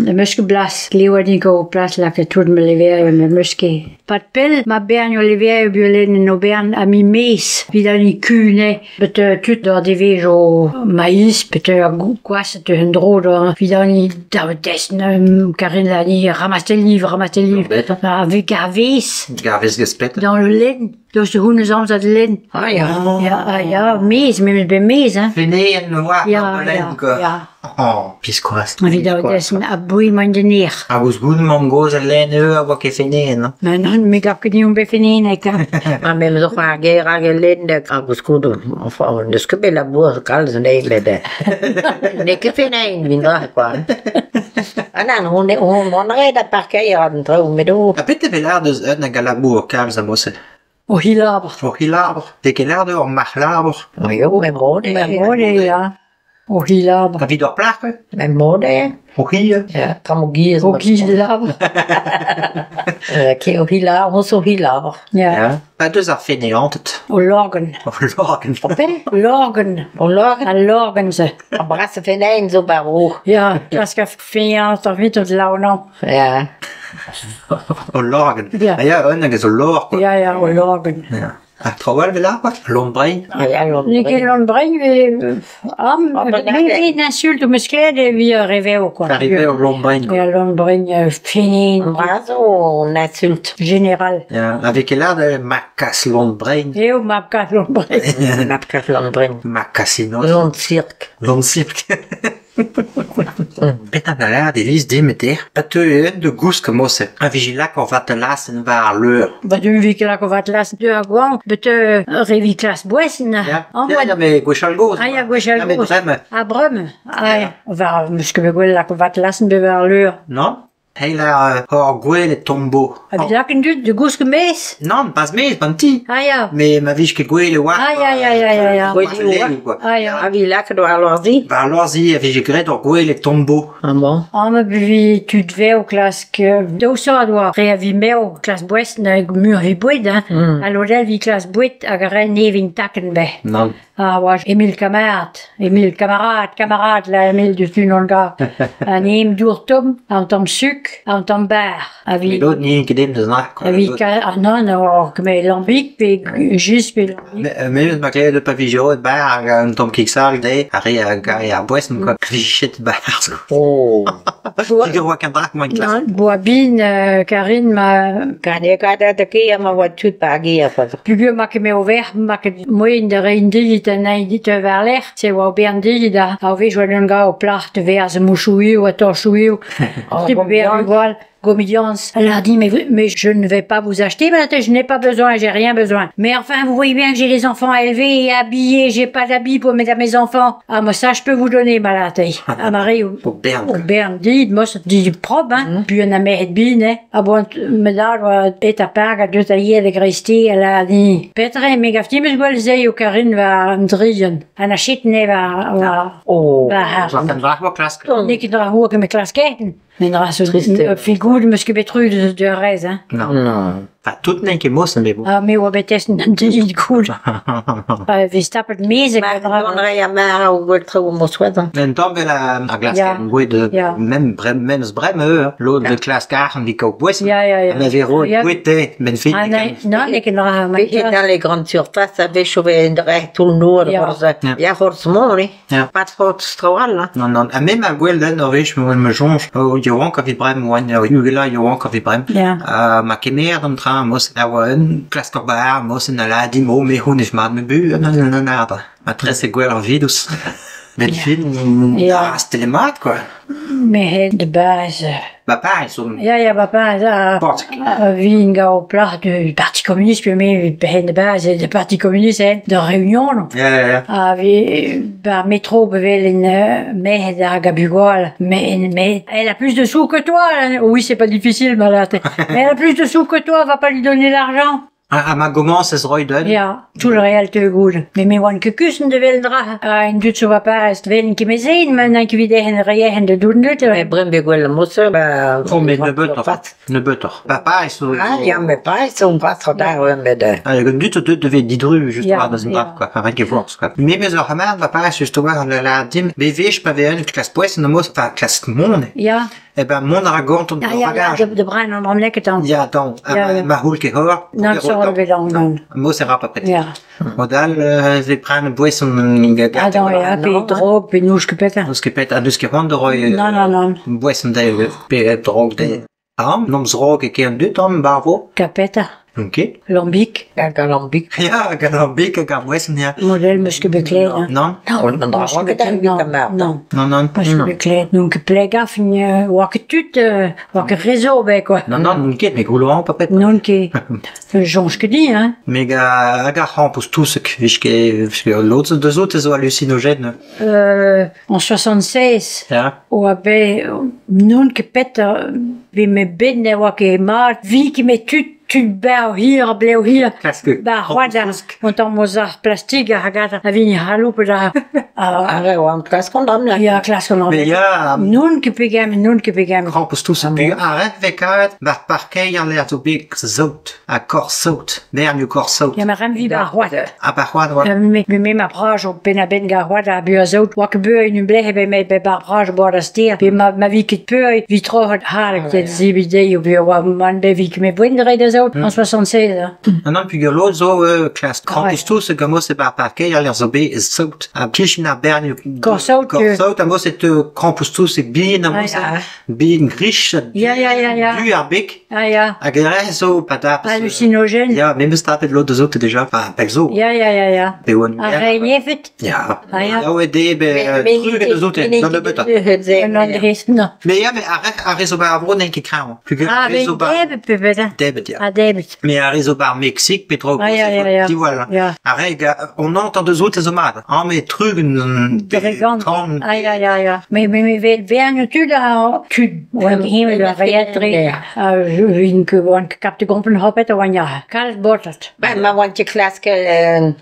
N'em eus ket plas, klevet din kaout plas lakaat tout ma levrioù n'em eus ket. 'Pad pell ma bernioù levrioù bet en o bern ha me 'maez evit an kudenn bet tud o devezo maiz bet gwashat en-dro evit an ramasser livr ar vez Ar vez gesped. Dans le lenn, daoust honnezh amzer da lenn. Ah ya. Ya, ya, 'maez, me 'meus bet 'maez hein. Feneant 'oa Ya, an ya, lenn quoi. ya. Oh, biskoazh. Evit ar aboe emaint en aer. Ha koulskoude mamm-gozh al lenn eo a oa ket feneant hein. Ma nann, me 'gav ket din on bet feneant hein. Ha me 'm eus c'hoant ar gêr hag el lenn ha koulskoude enfin n'eus ket bet labouret kalz anezhe met n'eo ket feneant evit neuze kwa. Ah nann, on on ret da parkeier an traoù met oh. Ha petra e vez lâret eus un hag a labour kalz a-mod-se? O c'hi-labour. O c'hi-labour. 'Vez ket lâret eo ur marc'h-labour. Eo, met mod eo. Mod eo ya. O c'hi-labour. Ha evit ur plac'h eo? Met mod eo. O c'hi eo? Ya, traoù giz. O c'hi-labour. O c'hi-labour zo c'hi-labour. Ya. Ya. Pa deus ar feneanted. O lorgenn. O lorgenn. O pe? Lorgenn. O lorgenn. Al lorgenn-se. Ar brasañ feneant zo 'ba ar vro. Ya, klask ar feneant evit laonañ. Ya. O lorgenn. Ya. Ah ya, un hag a zo lor quoi. Ya, ya, o lorgenn. Ya. Ha traoù all 'vez lâret quoi? Lon-Brein. Ah ya, N'eo ket Lon-Brein ah, met insultoù 'meus klevet evit ar re vev quoi. Ar re vev Lon-Brein quoi. Ya, Lon-Brein, feneant. An dra zo un insulte. Général. Ya, ha 'vez ket lâret ma kas Lon-Brein. Eo mab kas Lon-Brein. Mab kas Lon-Brein. Ma kasinoz. Lon-Sirk. Lon-Sirk. Petra da lâret e viz din met Pa teu un da gousk mod-se, a vije lak ur vatelasenn war al leur. Ba du 'vit ket lakaat vatelasenn deuet ar goañv bet re 'vit klask boeson. Ya, ya, met gwechall-gozh. Ah ya, gwechall-gozh. Ya, met bremañ. Ha bremañ, ah ya. War 'meus ket bet gwelet lakaat vatelasenn bet war al leur. Non? Eil hor gwelet tombo. Ha vit lakaat an dud da gousket 'maez? Nann, pas 'maez, 'ba 'n ti. Ah ya. Mais ma vije ket gwelet war. Ah ya, ya, ya, ya, ya. Quoi. Ah ya. Ha vi lakaet war loarzi? War loarzi a vije graet hor gwelet tombo. Ah bon? Amañ 'vit tud vev klask daou sort oa. Re a vi mev klask boest muioc'h evit boued hein. Ha lod all 'vit klask boued hag a rae nevez takenn 'be. Nann. Ah oa Emil Kamarad, Emil Kamarad, Kamarad la Emil diouzhtu n'on gar. An em dour tomm, an tamm suk, an tamm bar. A vi Met lod n'int ket deus nac'h. A vi ah nann, met lambig pe jus pe lambig. Me ma klevet pa vije roet bar hag un tamm kig-sall dezhe, ar re a gare ar boeson quoi. Vije bar. Oh. Digour oa ken drak moaien klask. Nann, boa bin, Karine ma... Karine gada da ket ma oa tud ba gêr. Peogwir 'ma ket me o verc'h, 'ma ket moaien da reiñ dezhi da nañ dit war-lerc'h, se oa ober an dezhi da ar wech oa un dra o plac'h da vezañ mouchouioù ha torchouioù. Gwall, Gomidiañs. Elle a dit mais, mais je ne vais pas vous acheter, mais je n'ai pas besoin, j'ai rien besoin. Mais enfin, vous voyez bien que j'ai des enfants à élever et à habiller, j'ai pas d'habits pour mettre à mes enfants. Ah, moi ça, je peux vous donner, malade. Ah, Marie, O bern. O bern dit, moi, ça dit propre, hein. Puis on a merc'hed bin, hein. Ah bon, me dad oa et ar park a deus da yer da greisteiz, elle a dit Petra eo, me gav din 'meus gwell se o Karine war an drienn. Ha na chet ne war war Oh. war War an dra oa klask. N'eo ket dra oa ket me klask Men dra zo Trist eo. Figoud 'meus ket bet truez deus ar rez, hein. Non. Non. Enfin, tout n'eo ket mosen, mais bon. Ha me oa bet test an deiz koul. Pa vez tapet mezeg. Ma gant rei ar mar o gwell traoù mo souezhañ. Un tamm vel ar glask Ya. boued Ya. mem brem memes brem eo lod de klask arc'hant vit kaout boeson. Ya, ya, ya. Ha ma vez roet Ya. boued te, ben fin. Ah, nee, non, n'eo ket dra. ma Pe dans les grandes surfaces a vez chove dre toull nour Ya. c'horzh. Ya. Ya c'horzh mont, eh. Ya. Pas forzh traoù all, hein. Non, non. Ha me ma gwell den ur wech ma soñj o yaouank a vit brem oan ugela yaouank a vit brem. Ya. Ha ma kemer an tra mos a oa un klask ur bar mos en ala din o me honnezh mat me bu an an an Ma tres e gwell ar vidous. Met fin, Ja. ah, c'était mat quoi. Me de base. Ba pareil, zo Ja, ja, ba pa, a, Portik. a vin gant o plac'h du Parti communiste, pe me ben de base de Parti communiste, hein, de réunion. Ya, ya, ya. A vi bar métro bevel en merc'hed hag a bugale. Mais, mais elle a plus de sous que toi. Là. Oui, c'est pas difficile, malade. Mais elle a plus de sous que toi, va pas lui donner l'argent. Ha ma gomañs ez roit d'un. Ja, tout le réel te goud. Mais me oan ket kussen de vel dra. A en dud zo va parez vel ket me zein, ma n'an ket vid ehen reehen de doun dut. Mais brem be gwell mosse, ba... Oh, mais nebeutoc'h. Nebeutoc'h. Papa, zo... Ah, ya, me pa, zo pas tro dar, met... Ah, gant dud o deut devez didru just Ya, war da zin ya. quoi. Enfin, ket forzh, quoi. Me meus ur c'hamar, va parez just war la, la dim, be vech pa vez un klas poes, en mos, enfin, klas mon. Ja, Eh ben, mont a ra ganton Ah, ya, bagaj. ya, de brein an dram leket an. Ya, dan, Ya, ya. ma houl ket hor. Nan sor bet an gant. Mo se ra pa pet. Ya. Modal, ze pren boeson Ah, dan, ya, pe drog, pe nouch ket peta. Neus ket pet, ha neus ket c'hoant da roi Non, non, non. boeson da pe drog de. Am, nom zrog e ket an dut am barvo. Kapeta. Ok. Lambik. Hag an lambik. Ya, hag an lambik hag ar boeson, ya. Model meus ket bet klevet, hein. Non, On an dra ket an Non, ar non. non, non. Meus ket bet klevet. N'on ket plegaf, oa ket tud, oa ket rezo bet, quoi. Non, non, n'on ket, me goulo an pa pet. N'on ket. Soñj ket din, hein. Me ga, hag ar c'hamp ouzh touseg, vich ket, vich ket l'autre deus out zo hallucinogène. En 76, Ya. oa bet, n'on ket pet, vi me bet ne oa ket mat, vi ket me tud, tud bev hir, blev hir. Klask. Ba c'hoad ar, on tamm moz ar plastik ar hagad a vin c'haloup da. Ar re oan klask an dram Ya, klask an Me ya, N'on ket pegement, n'on ket pegement. Kramp ouzh touseg. Pu ar re kavet, bar parkeier an l'air zo bet saout, ha kor saout, bernioù kor saout. Ya, ma rem vi ba c'hoad. Ha par c'hoad, oa. Me, me, me ma braj o pen a ben gar c'hoad a bu a zaout. Oa ket beu en un bleh be me be bar braj bo da ster. Pe ma, ma vi ket peur, vi troc'het harek tet zibi dezhi, o oa man be vi ket me boen dre da zaout, en 76. Hein. Non, non, pugur l'autre zo klask. Kramp ouzh touseg a mos e bar parkeier l'air zo bet saout. Ha kichin ar bernioù. Kor saout, Kor saout, a mos e teu kramp ouzh touseg bin, a mos Ah, bin grich, Ya, ya, ya, ya. du ar bek. Ah, ya. Hag e zo pa da. Hallucinogène. Ya, me meus tapet l'autre deus out déjà, enfin, pell zo. Ya, ya, ya, ya. Pe oan. Ar re nefet. Ya. Ah, ya. Ya, oe de, be, truget deus out, d'an nebeutañ. An andrez, non. Mais ya, mais ar re, ar re zo bar ar vro n'en ket kreñv. Pugur Ah, ar re ben zo bar... debet pe bet, hein. Debet, ya. Ah, debet. Mais ar re zo bar Mexique, petro, Ah, ya, ya, ya. diwall. Ya. Ar re, ga, on entend deus out zo mat. Ah, mais trugen... Dre gant. Kan... Ah, ya, ya, ya. Me, me, me, ve, vern tud a tud. Oan hemel a reet dre. A vin ket oan ket kap de gompen hoppet a oan ya. Kalz botet. Ben, ma oan ket klask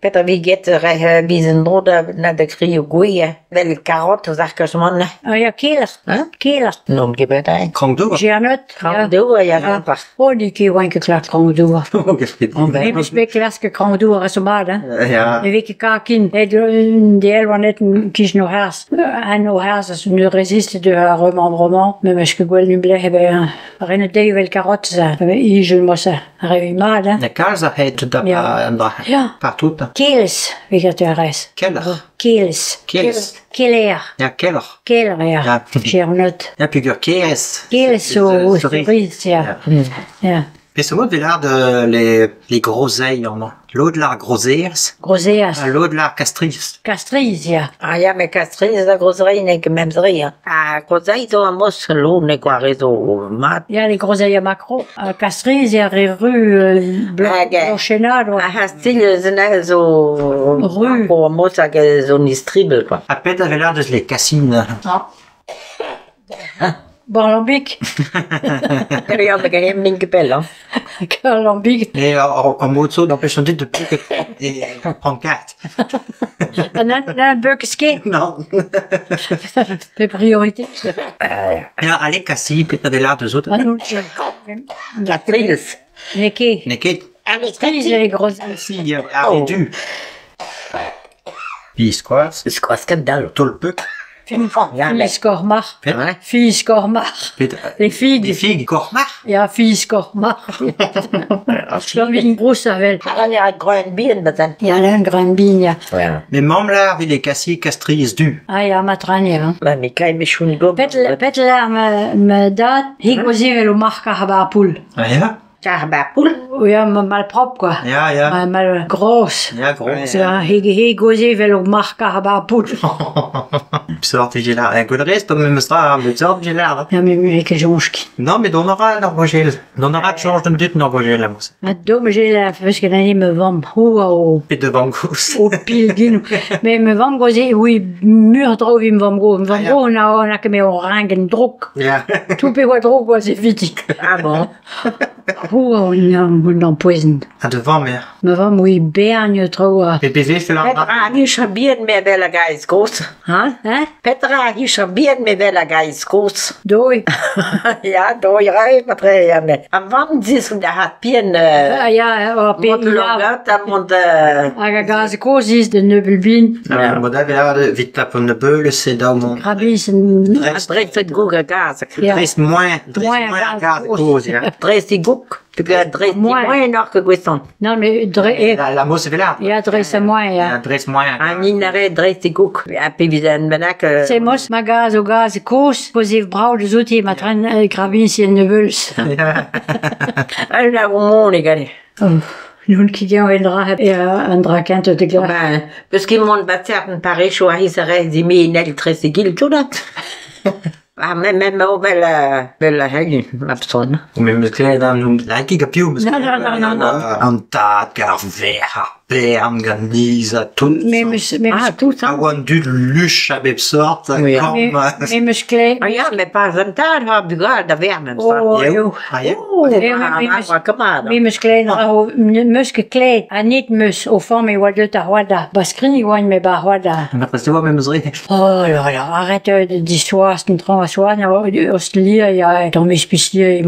petra vi get re vizen dro da na da kri o gouie. Vel karot oz ar man. Ah, ya, keler. Hein? Keler. Non ket bet, hein. Krank dour. Gernot. Krank dour, ya, Ja. par. Oh, di ket oan ket klart krank dour. Ben. Me meus bet klask krank dour a zo mat, hein. Ya. E vez ket kakin, de el oan net kich no harz. An no harz a ne résiste de ar remembrement. Me meus ket gwell nu bleh ebe renet deiz vel karot sa. Ijel mo sa. Revi mat, hein. Na kalz a het da Ya. an dra. Ya. Partout. Keles, vez ket ar rez. Keller. Keles. Keles. Keler. Ya, keller. Keler, ya. Ya. Gernot. Ya, pugur kerez. Keles o cerise, ya. Ya. Mais ce mot de l'art de les groseilles, en L'eau de l'art groseilles, Groseas. l'eau de l'art castris. Kastriz, ya. Ah ya, me kastriz da groseilles n'eo ket mem zri, hein. Ah, groseilles zo a mos lo n'eo ket ar re zo mat. Ya, les groseilles à macro. Kastriz, ya, re ru, Hag, blanchenad, oa. Ah, ha stil zena zo... Ru. Ko a mos hag zo nistribel, quoi. A pet avait l'air de les cassines. Ah. Bon, lambic. Ya, me ganem n'int ket pell, hein. Lambic. Et en mot de saut, d'empêche on dit de plus que et prendre quatre. Nan, nan, beuk ske. Non. Pe priorité. Ya, allez, cassis, pet avait l'air de autres. Ah, non, Kastriz. Ne ket. Ne ket. Ah, mais Kastriz, les groseilles. Si, ya, ar du. Bis, quoi. Skoaz ket dal. Tolpuk. Ya, mais... Fils Kormar. Pet. Ouais. Fils Kormar. Pet. Les figues. Des figues, kormar. Ya, fils Kormar. Lambic gros avel. Ah, ya, groen bien, bazen. Ya, lan gran bin, ya. Ouais. Mais mam l'art, il est cassis, castris, du. Ah, ya, matran, ya. hein. Ba, me kai me choun go. Pet, pet l'ar ma, ma dad, hi gozevel o mark ar bar poul. Ah, ya. Kar ba poul. Ya, ma mal propre, quoi. Ya, ya. Ma, mal grosse. Ya, gros. Ya, hi, hi gozevel o mark ar bar poul. Sort vigelar. Un goudrez, pas même ça, mais sort vigelar. Ya, me me ket jonch Non, mais don aura l'orgogel. Don aura change de dit l'orgogel, la mousse. Ma dom j'ai la feus ket an me vamm hou a o Et de bangous. o pil gin. Me me vamm goze, oui, mur dro vi me vamm go. Me vamm Ah, ya. go, na, na ket me o rangen drok. Ya. Tout pe oa drok oa ze viti. Ah bon. Oh, un ampoezenn. Ha da vamm eo. Ma vamm oui bern traoù ha... Pe vefe Petra a huch bihan me vel a gaiz kozh. Hein? Hein? Petra a huch bihan me vel a gaiz kozh. Doi. Ya, doi rai, matre, ya, met. Am vamm dis da hat bihan... Ah ya, oh, pe... Mont longat ha mont... Hag a gaz kozh iz de neubel bin. Ja, mod a vit tap an beul se da mont. Grabis en... Dreist, Dreist et goug a gaz. Ja. dreist moin, dreist Moin moin a a gaz gaz kozh, ya. Dreist e goug. Peogwir dreist e Moin. moin oc'h ket gouestan. Non, mais dre... eh, La, la mos velar. Ya, dreist a moin, ya. Ya, dreist moin. An nin a re dreist e goug. Ha pe vit an bennak... Se mos ma gaz o gaz kozh, koz ev brav deus outi, ma tren grabis en neubels. An a mont e gane. Oh, N'on ket gañ en dra an dra kent de glas. Ben, peus ket mont bat an parech oa his a re zime en el tres e gil tout. Ah, me me me vel vel a hegin, ma person. Me meus klevet an la ket piv meus Non, non, non, non, non. An tad gar ver ar bern gant niz ha tout. Me meus... Me Ah, meus... tout ça. A oan dud luch a bep sort, a Oui. korn. Me, me meus kle... Ah ja, me pas an tad ha bugal da vernen. Oh, Eo. eo. Ah, eo. Oh, Eh, ah, me ah, meus- ah, kamad. Me meus kle o meus ket kle a net meus o form e oa deut ar oada. Ba skrin e oan me ba ar oada. Ma prest oa me meus re. Oh là là, arrête d'histoires, c'est une tran a soan, os lir, ya, dans mes spiciers,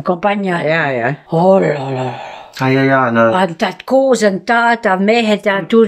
campagne. Ja, ja. Oh là là. Ah, ya, ya, na. An tad kozh, an tad, ar merc'hed, an tout,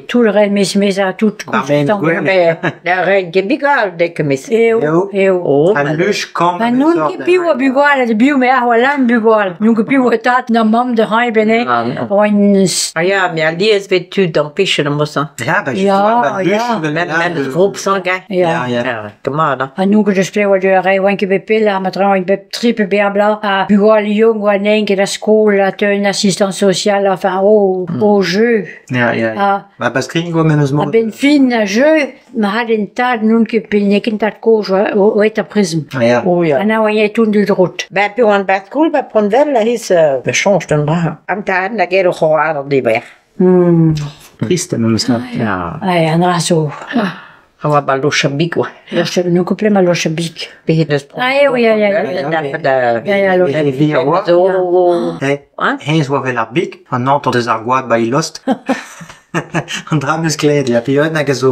tout le re mes mes a tout Ar men gwell. Me, da re ket bugal dek mes. Eo, Eo. eo. Oh, A luch korn. Ma n'on ket piv a bugale, de biv me ar oa lan bugale. N'on ket piv a tad na mamm de hañ bene. Ah, non. Oan Ah ja, me alies vet tud d'empêcher an mosan. Ja, ba, Ja, ba, luch, ja. vel Men la, men de- groep sangañ. Ja. Ja, ja. Ja, kamad. A n'on ket eus klev a re oan ket bet pell ar ma tra oan bet trip e ber bla. A bugale young oa n'en ket a skol, a te un assistant social, enfin, au, au jeu. Ja, ja, ja. Ah. Ba, ba skrin oa me meus A mod. ben fin a jeu, ma had en tad n'on ket pe n'eo ket tad kozh oa o et a prism. Ah, ya. Oh ja. An a oa e toun du drot. Ba pe oan bat koul ba pon vel a his be chanj den dra. Am tad na get o c'hoar an diber. Hmm. Trist me meus na. Ja. Ai, an ra zo. A oa ba loch a big oa. Loch, n'on ket ple ma loch a big. Pe het eus Ah, eo, ya, ya, ya. ya. Ya, ya, loch. E vi a oa. Zo. Hey, Hein? Heinz oa vel ar big, an antor deus ar gwad ba i lost. An dra meus klevet, ya pe un hag a zo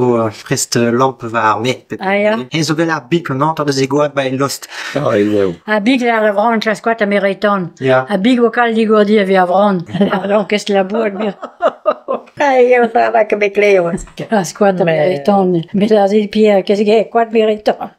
prest lamp war ar me. Ah, ya. Heinz zo vel ar big, an antor deus e gwad ba i lost. A big la vran klaskoat a meritan. Ya. A big vokal digourdi a vi a vran. L'orchestre la boue, mir. Ai, eo dra va ket bet kleo. Klaskoat a meritan. Met ar zil Pierre, qu'est-ce qu'il y a, quoi de méritant?